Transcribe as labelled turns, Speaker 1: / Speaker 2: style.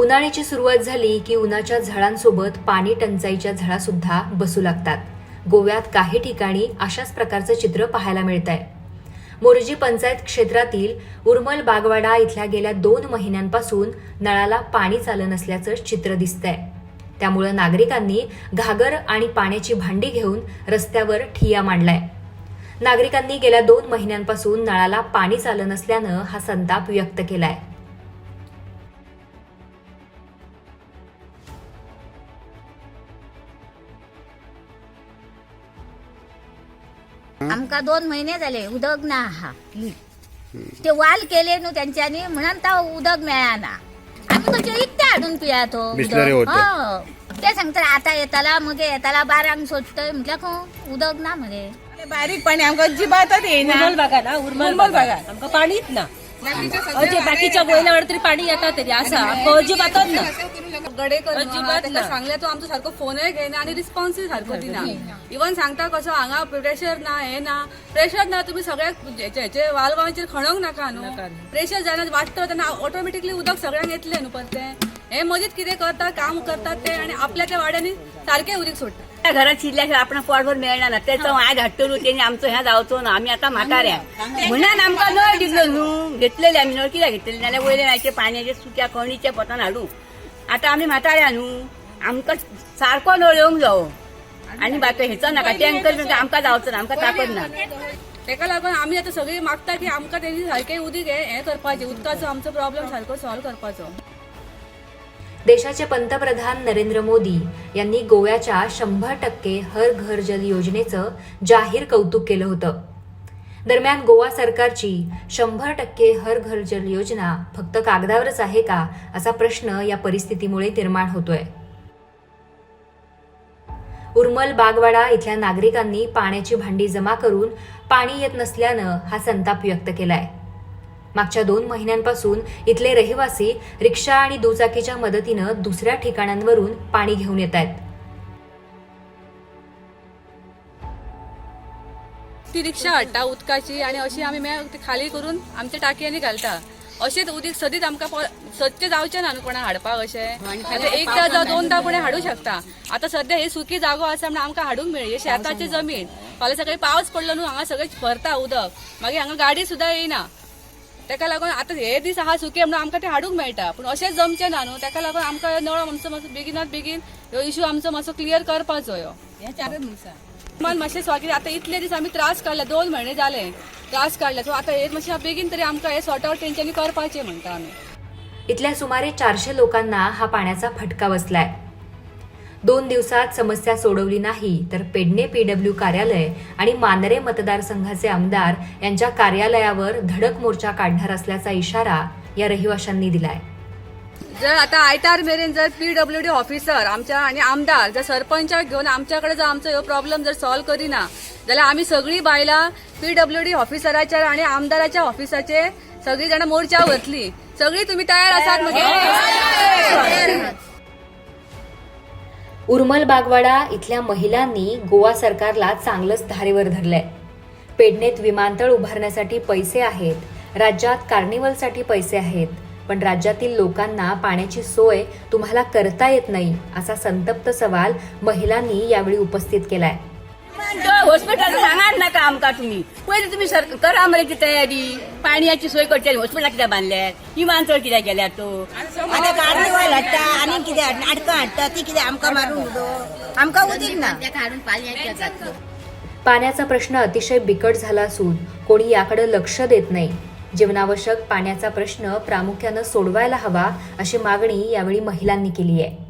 Speaker 1: उन्हाळ्याची सुरुवात झाली की उन्हाच्या झळांसोबत पाणी टंचाईच्या झळासुद्धा बसू लागतात. गोव्यात काही ठिकाणी अशाच प्रकारचं चित्र पाहायला मिळत आहे. मोरजी पंचायत क्षेत्रातील उर्मल बागवाडा इथल्या गेल्या 2 महिन्यांपासून नळाला पाणी चालत नसल्याचं चित्र दिसतंय. त्यामुळं नागरिकांनी घागर आणि पाण्याची भांडी घेऊन रस्त्यावर ठिय्या मांडलाय. नागरिकांनी गेल्या 2 महिन्यांपासून नळाला पाणी चालत नसल्यानं हा संताप व्यक्त केलाय.
Speaker 2: आमकां 2 महिने जाले उदक ना आहा. ते वाल केले न्हू तेंच्यांनी म्हणून ता उदक मेळना. आमी खंयचे इकते हाडून पिया तो उदक.
Speaker 3: बिसलरी वॉटर.
Speaker 2: हय. ते सांगता आतां येताला मगे येताला 12 सोडटय म्हटल्यार खंय उदक ना मरे.
Speaker 4: बारीक पाणी आमकां अजिबातच येयना.
Speaker 5: उर्मल बागान हा, उर्मल
Speaker 4: उर्मल
Speaker 5: बागान
Speaker 4: बागान.
Speaker 5: आमकां पाणीच ना. अजे बाकीच्या वयल्या वाटेर तरी पाणी येता तरी आसा, आमकां अजिबातच ना.
Speaker 4: गडेकर
Speaker 5: अजिबात
Speaker 4: ताका
Speaker 5: ना.
Speaker 4: सांगले तो आमचो सारको फोनय घेयना आनी रिस्पॉन्सूय सारको दिना. इवन सांगता कसो हांगा प्रेशर ना, हे ना, प्रेशर ना. तुमी सगळ्याक हेचे वाल्वांचेर खणोंक नाका न्हू. प्रेशर जायना वाडटलो तेन्ना ऑटोमॅटिकली उदक सगळ्यांक येतलें न्हू परतें. हे मदींच कितें करता काम करतात ते आनी आपल्या त्या वाड्यांनी सारकें उदीक सोडटा.
Speaker 6: त्या घरात शिरल्याशिवाय आपण पोटभर मेळणार ना. त्याचो आयज हाडटलो तेणी आमचो ह्या जावचो ना. आमी आतां म्हाताऱ्या म्हणून आमकां नळ दिल्लो न्हू, घेतलेले आमी नळ कित्याक घेतलेले, नाल्यार वयले नायचे पाण्याचे सुक्या कणीच्या पोतान हाडू. आतां आमी म्हाताऱ्या न्हू, आमकां सारको नळ येवंक जावो आनी बाकी हेचो नाका टँकर बिंकर आमकां जावचो ना, आमकां ताकद ना.
Speaker 4: तेका लागून आमी आतां सगळीं मागता की आमकां तेणी सारकें उदीक हें करपाचें, उदकाचो आमचो प्रॉब्लम सारको सॉल्व करपाचो.
Speaker 1: देशाचे पंतप्रधान नरेंद्र मोदी यांनी गोव्याच्या 100% हर घर जल योजनेचं जाहीर कौतुक केलं होतं. दरम्यान गोवा सरकारची 100% हर घर जल योजना फक्त कागदावरच आहे का, असा प्रश्न या परिस्थितीमुळे निर्माण होतोय. उर्मल बागवाडा इथल्या नागरिकांनी पाण्याची भांडी जमा करून पाणी येत नसल्यानं हा संताप व्यक्त केलाय. मागच्या 2 महिन्यांपासून इथले रहिवासी रिक्षा आणि दुचाकीच्या मदतीनं दुसऱ्या ठिकाणांवरून पाणी घेऊन येत आहेत.
Speaker 4: ती रिक्षा हाडटा उदकाची आनी अशी आमी मागीर ती खाली करून आमच्या टाकयांनी घालता. अशेंच उदीक सदींच आमकां सदचें जावचें ना न्हू कोणाक हाडपाक अशें. आतां एकदां जावं दोनदां कोणें हाडूं शकता. आतां सद्या ही सुकी जागो आसा म्हणून आमकां हाडूंक मेळ्ळी. ही शेताची जमीन, फाल्यां सकाळी पावस पडलो न्हू हांगा सगळें भरता उदक, मागीर हांगा गाडी सुद्दां येयना. तेका लागून आतां हे दीस आहा सुके म्हणून आमकां तें हाडूंक मेळटा, पूण अशें जमचें ना न्हू. तेका लागून आमकां नळ आमचो मातसो बेगिनात बेगीन ह्यो इशू आमचो मातसो क्लियर करपाचो. ह्यो मन मातशें स्वागीत. आतां इतले दीस आमी त्रास काडले, 2 म्हयने जाले त्रास काडले, सो आतां हे मातशें बेगीन तरी आमकां हे सॉर्ट आवट तेंच्यांनी करपाचें म्हणटा आमी.
Speaker 1: इथल्या सुमारे 400 लोकांना हा पाण्याचा फटका बसलाय. 2 दिवसात समस्या सोडवली नाही तर पेडणे पीडब्ल्यू कार्यालय आणि मांद्रे मतदारसंघाचे आमदार यांच्या कार्यालयावर धडक मोर्चा काढणार असल्याचा इशारा या रहिवाशांनी दिलाय.
Speaker 4: जर आतां आयतार मेरेन जर पीडब्ल्यूडी ऑफिसर आमच्या आनी आमदार जर सरपंचाक घेवन आमच्या कडेन जर आमचो ह्यो प्रॉब्लम जर सॉल्व करिना जाल्यार आमी सगळीं बायलां पीडब्ल्यूडी ऑफिसराच्या आनी आमदाराच्या ऑफिसाचे सगळीं जाणां मोर्चा वतली. सगळीं तुमी तयार आसात मगे?
Speaker 1: उर्मल बागवाडा इथल्या महिलांनी गोवा सरकारला चांगलंच धारेवर धरलंय. पेडणेत विमानतळ उभारण्यासाठी पैसे आहेत, राज्यात कार्निवलसाठी पैसे आहेत, पण राज्यातील लोकांना पाण्याची सोय तुम्हाला करता येत नाही, असा संतप्त सवाल महिलांनी यावेळी उपस्थित केलाय.
Speaker 6: हॉस्पिटल सांगात नाका आमकां तुमी. पयलीं तुमी सर करा मरे ती तयारी. पाणयाची सोय करची. हॉस्पिटलां कित्याक बांदल्यात, विमानतळ कित्याक गेल्यात तो?
Speaker 7: आतां कार्निवाल हाडटा आनी कितें हाडटा, नाटकां हाडटा, ती कितें आमकां मारून उडो, आमकां उदीक ना.
Speaker 1: पाण्याचा प्रश्न अतिशय बिकट झाला असून कोणी याकडे लक्ष देत नाही. जीवनावश्यक पाण्याचा प्रश्न प्रामुख्यानं सोडवायला हवा, अशी मागणी यावेळी महिलांनी केली आहे.